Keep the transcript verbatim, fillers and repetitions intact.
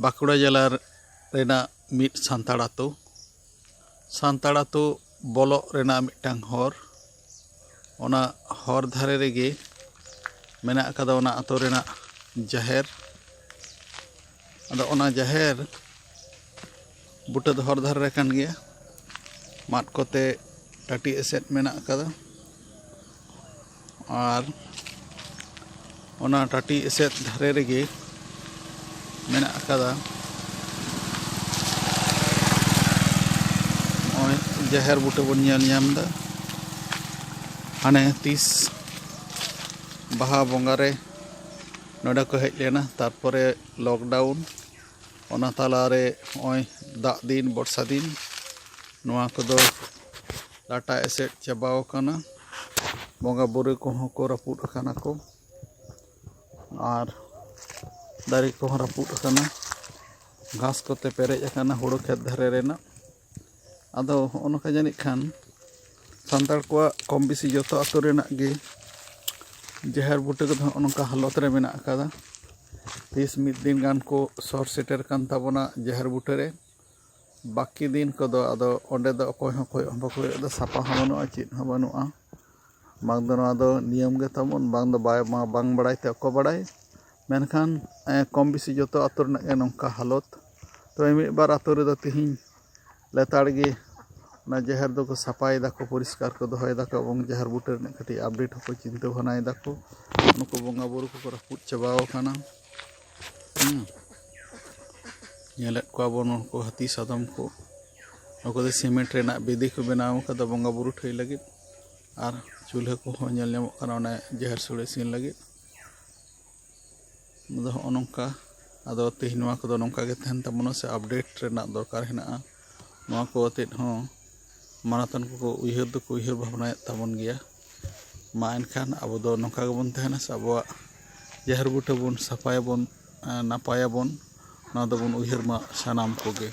ᱵᱟᱸᱠᱩᱲᱟ ᱡᱮᱞᱟ ᱨᱮᱱᱟᱜ ᱢᱤᱫ ᱥᱟᱱᱛᱟᱲ ᱟᱛᱳ, ᱥᱟᱱᱛᱟᱲ ᱟᱛᱳ ᱵᱚᱞᱚᱜ ᱨᱮᱱᱟᱜ ᱢᱤᱫᱴᱟᱝ ᱦᱚᱨ, ᱚᱱᱟ ᱦᱚᱨ ᱫᱷᱟᱨᱮ ᱨᱮᱜᱮ ᱢᱮᱱᱟᱜ ᱟᱠᱟᱫᱟ ᱚᱱᱟ ᱟᱛᱳ ᱨᱮᱱᱟᱜ ᱡᱟᱦᱮᱨ᱾ ᱟᱫᱚ ᱚᱱᱟ ᱡᱟᱦᱮᱨ ᱵᱩᱴᱟᱹ ᱫᱚ ᱦᱚᱨ ᱫᱷᱟᱨᱮ ᱨᱮ ᱠᱟᱱ ᱜᱮᱭᱟ᱾ ᱢᱟᱫ ᱠᱚᱛᱮ ᱴᱟᱹᱴᱤ ᱮᱥᱮᱫ ᱢᱮᱱᱟᱜ ᱟᱠᱟᱫᱟ᱾ ᱟᱨ ᱚᱱᱟ ᱴᱟᱹᱴᱤ ᱮᱥᱮᱫ ᱫᱷᱟᱨᱮ ᱨᱮᱜᱮ ᱢᱮᱱᱟᱜ ᱟᱠᱟᱫᱟ ᱱᱚᱜᱼᱚᱭ ᱡᱟᱦᱮᱨ ᱵᱩᱴᱟᱹ ᱵᱚᱱ ᱧᱮᱞ ᱧᱟᱢ ᱮᱫᱟ᱾ ᱦᱟᱱᱮ ᱛᱤᱥ ᱵᱟᱦᱟ ᱵᱚᱸᱜᱟ ᱨᱮ ᱱᱚᱰᱮ ᱠᱚ ᱦᱮᱡ ᱞᱮᱱᱟ, ᱛᱟᱨᱯᱚᱨᱮ ᱞᱚᱠᱰᱟᱣᱩᱱ, ᱚᱱᱟ ᱛᱟᱞᱟᱨᱮ ᱱᱚᱜᱼᱚᱭ ᱫᱟᱜ ᱫᱤᱱ, ᱵᱚᱨᱥᱟ ᱫᱤᱱ, ᱱᱚᱣᱟ ᱠᱚᱫᱚ ᱞᱟᱴᱟ ᱮᱥᱮᱫ ᱪᱟᱵᱟᱣ ᱟᱠᱟᱱᱟ᱾ ᱵᱚᱸᱜᱟ ᱵᱩᱨᱩ ᱠᱚᱦᱚᱸ ᱠᱚ ᱨᱟᱹᱯᱩᱫ ᱟᱠᱟᱱᱟ ᱠᱚ, ᱟᱨ ᱫᱟᱨᱮ ᱠᱚᱦᱚᱸ ᱨᱟᱹᱯᱩᱫ ᱟᱠᱟᱱᱟ, ᱜᱷᱟᱥ ᱠᱚᱛᱮ ᱯᱮᱨᱮᱡ ᱟᱠᱟᱱᱟ ᱦᱩᱲᱩ ᱠᱷᱮᱛ ᱫᱷᱟᱨᱮ ᱨᱮᱱᱟᱜ᱾ ᱟᱫᱚ ᱦᱚᱸᱜᱼᱚ ᱱᱚᱝᱠᱟ ᱡᱟᱹᱱᱤᱡ ᱠᱷᱟᱱ ᱥᱟᱱᱛᱟᱲ ᱠᱚᱣᱟᱜ ᱠᱚᱢ ᱵᱮᱥᱤ ᱡᱚᱛᱚ ᱟᱛᱳ ᱨᱮᱱᱟᱜ ᱜᱮ ᱡᱟᱦᱮᱨ ᱵᱩᱴᱟᱹ ᱠᱚᱫᱚ ᱦᱚᱸᱜᱼᱚ ᱱᱚᱝᱠᱟ ᱦᱟᱞᱚᱛ ᱨᱮ ᱢᱮᱱᱟᱜ ᱟᱠᱟᱫᱟ᱾ ᱛᱤᱥ ᱢᱤᱫ ᱫᱤᱱ ᱜᱟᱱ ᱠᱚ ᱥᱚᱨ ᱥᱮᱴᱮᱨ ᱠᱟᱱ ᱛᱟᱵᱚᱱᱟ ᱡᱟᱦᱮᱨ ᱵᱩᱴᱟᱹ ᱨᱮ᱾ ᱵᱟᱹᱠᱤ ᱫᱤᱱ ᱠᱚᱫᱚ ᱟᱫᱚ ᱚᱸᱰᱮ ᱫᱚ ᱚᱠᱚᱭ ᱦᱚᱸ ᱠᱚᱭᱚᱜ ᱦᱚᱸ ᱵᱟᱠᱚ ᱠᱚᱭᱚᱜ ᱮᱫᱟ, ᱥᱟᱯᱷᱟ ᱦᱚᱸ ᱵᱟᱹᱱᱩᱜᱼᱟ, ᱪᱮᱫ ᱦᱚᱸ ᱵᱟᱹᱱᱩᱜᱼᱟ᱾ ᱵᱟᱝ ᱫᱚ ᱱᱚᱣᱟ ᱫᱚ ᱱᱤᱭᱚᱢ ᱜᱮ ᱛᱟᱵᱚᱱ, ᱵᱟᱝ ᱫᱚ ᱵᱟᱭ, ᱵᱟᱝ ᱵᱟᱲᱟᱭ ᱛᱮ ᱚᱠᱚ ᱵᱟᱲᱟᱭ᱾ ᱢᱮᱱᱠᱷᱟᱱ, ᱮ, ᱠᱚᱢ ᱵᱮᱥᱤ ᱡᱚᱛᱚ ᱟᱛᱳ ᱨᱮᱱᱟᱜ ᱜᱮ ᱱᱚᱝᱠᱟ ᱦᱟᱞᱚᱛ᱾ ᱛᱚ, ᱢᱤᱫ ᱵᱟᱨ ᱟᱛᱳ ᱨᱮᱫᱚ ᱛᱤᱦᱤᱧ ᱞᱮᱛᱟᱲ ᱜᱮ ᱚᱱᱟ ᱡᱟᱦᱮᱨ ᱫᱚᱠᱚ ᱥᱟᱯᱷᱟᱭ ᱫᱟᱠᱚ, ᱯᱚᱨᱤᱥᱠᱟᱨ ᱠᱚ ᱫᱚᱦᱚᱭ ᱫᱟᱠᱚ, ᱮᱵᱚᱝ ᱡᱟᱦᱮᱨ ᱵᱩᱴᱟᱹ ᱨᱮᱱᱟᱜ ᱠᱟᱹᱴᱤᱡ ᱟᱯᱰᱮᱴ ᱦᱚᱸᱠᱚ ᱪᱤᱱᱛᱟᱹ ᱵᱷᱟᱵᱽᱱᱟᱭ ᱫᱟᱠᱚ᱾ ᱱᱩᱠᱩ ᱵᱚᱸᱜᱟ ᱵᱩᱨᱩ ᱠᱚᱠᱚ ᱨᱟᱹᱯᱩᱫ ᱪᱟᱵᱟᱣ ᱟᱠᱟᱱᱟ᱾ ᱦᱩᱸ᱾ ᱧᱮᱞᱮᱫ ᱠᱚᱣᱟ ᱵᱚᱱ ᱱᱩᱠᱩ ᱦᱟᱹᱛᱤ ᱥᱟᱫᱚᱢ ᱠᱚ᱾ ᱱᱩᱠᱩ ᱫᱚ ᱥᱤᱢᱮᱱᱴ ᱨᱮᱱᱟᱜ ᱵᱮᱫᱤ ᱠᱚ ᱵᱮᱱᱟᱣ ᱟᱠᱟᱫᱟ ᱵᱚᱸᱜᱟ ᱵᱩᱨᱩ ᱴᱷᱟᱹᱭ ᱞᱟᱹᱜᱤᱫ᱾ ᱟᱨ ᱪᱩᱞᱦᱟᱹ ᱠᱚᱦᱚᱸ ᱧᱮᱞ ᱧᱟᱢᱚᱜ ᱠᱟᱱᱟ ᱚᱱᱮ ᱡᱟᱦᱮᱨ ᱥᱳᱲᱮ ᱤᱥᱤᱱ ᱞᱟᱹᱜᱤᱫ᱾ ᱟᱫᱚ ᱦᱚᱸᱜᱼᱚ ᱱᱚᱝᱠᱟ, ᱟᱫᱚ ᱛᱮᱦᱮᱧ ᱱᱚᱣᱟ ᱠᱚᱫᱚ ᱱᱚᱝᱠᱟ ᱜᱮ ᱛᱟᱦᱮᱱ ᱛᱟᱵᱚᱱᱟ, ᱥᱮ ᱟᱯᱰᱮᱴ ᱨᱮᱱᱟᱜ ᱫᱚᱨᱠᱟᱨ ᱦᱮᱱᱟᱜᱼᱟ᱾ ᱱᱚᱣᱟ ᱠᱚ ᱟᱛᱮᱫ ᱦᱚᱸ ᱢᱟᱱᱚᱛᱟᱱ ᱠᱚᱠᱚ ᱩᱭᱦᱟᱹᱨ ᱫᱚᱠᱚ ᱩᱭᱦᱟᱹᱨ ᱵᱷᱟᱵᱽᱱᱟᱭᱮᱫ ᱛᱟᱵᱚᱱ ᱜᱮᱭᱟ᱾ ᱢᱟ ᱮᱱᱠᱷᱟᱱ ᱟᱵᱚ ᱫᱚ ᱱᱚᱝᱠᱟ ᱜᱮᱵᱚᱱ ᱛᱟᱦᱮᱱᱟ, ᱥᱮ ᱟᱵᱚᱣᱟᱜ ᱡᱟᱦᱮᱨ ᱵᱩᱴᱟᱹ ᱵᱚᱱ ᱥᱟᱯᱷᱟᱭᱟᱵᱚᱱ, ᱮᱸ, ᱱᱟᱯᱟᱭᱟᱵᱚᱱ, ᱱᱚᱣᱟ ᱫᱚᱵᱚᱱ ᱩᱭᱦᱟᱹᱨ ᱢᱟ ᱥᱟᱱᱟᱢ ᱠᱚᱜᱮ᱾